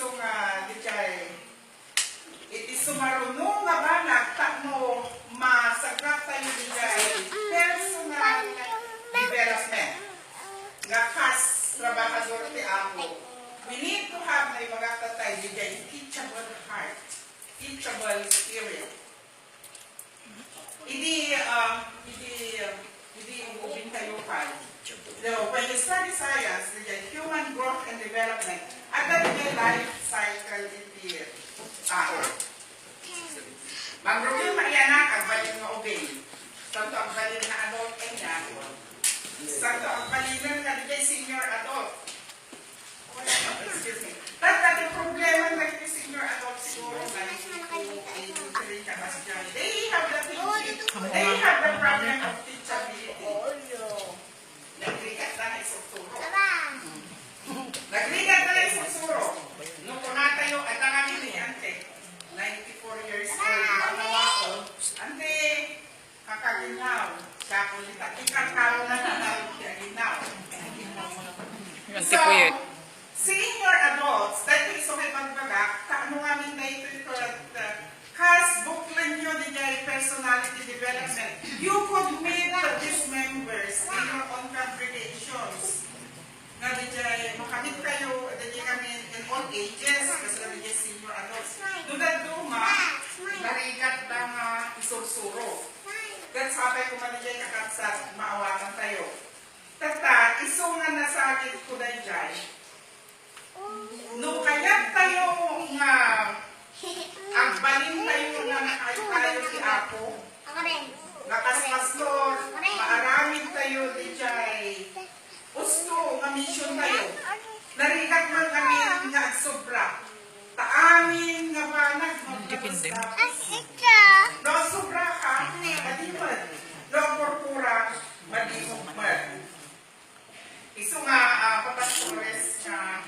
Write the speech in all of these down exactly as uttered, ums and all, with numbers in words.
So nga, diay, iti sumaruno nga banag tapno masagrap tayo diay personal development nga kas trabahador ti Apo. We need to have, naibagak tayo, diay teachable heart, teachable spirit. Idi, ah, idi, ah, idi ubing tayo pay. So, when you study science, the human growth and development, adda diay life cycle iti tao. Mangrugit nga anak, agbalin nga ubing. Santo agbalin nga adult kaniak. Santo agbalin nga diay senior adult. Excuse me. That, that the problem with the senior adult siguro, like, they have the teaching, they have the problem of teachability. Nagrigat na nga isursuro. Nagrigat na nga isursuro. No, kunatayo, adda nga ni ante, ninety-four years old, mga waon. Ante, Kakaginaw, siya ko dita. Ikataw na nga nagkaginaw. Ang So, tipuyod. Senior adults, dahil iso nga ibagbagak, tapno ngamin daytoy ket, uh, kas buklenyo diay personality development, you could meet these members in your own congregations. Nga diay makamit tayo, diay kami in all ages, kas diay senior adults. No dadduma, narigat da nga isursuro. Ket sapay koma diay kakabsat, maawatan tayo. Tatta, isu nga nasagid ko daydiay. No kayat tayo nga agbalin tayo nga nakaytayo ti Apo, nga kas pastor, maaramid tayo diay usto nga mission tayo. Narigat man amin nga agsobra. Ta amin nga banag Depende. Magdapos-dapos. No agsobra ka, madi met. No agpurpura, madi met. Isu nga, ah, papastores nga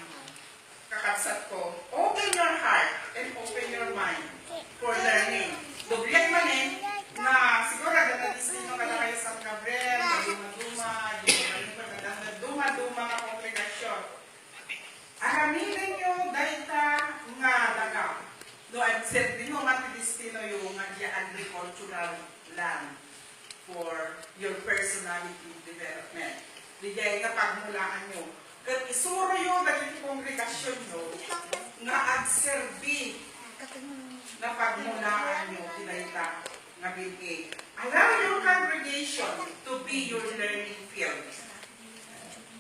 kakabsat ko, open your heart and open your mind for learning. Doblian man eh, nga siguro adda destino kadakayo San Gabriel, maduma-duma, di ba, yung pagkadama, duma-duma nga kongregasyon. Aramidenyo dayta nga daga. No, I'm certain no, mati destinoyo nga diay agricultural land for your personality development. Diay nga pagmulaanyo. Ket isuroyo dagiti kongregasyonyo nga agserbi nga pagmulaanyo ti dayta nga bin-i. Allow your congregation to be your learning field.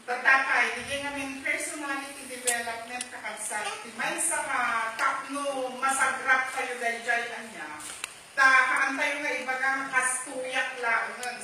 Tatta pay, diay ngamin personality development, kakabsat, ti maysa nga tapno masagrap tayo daydiay ania. Ta, haan tayo nga ibaga nga kas tuyak laeng,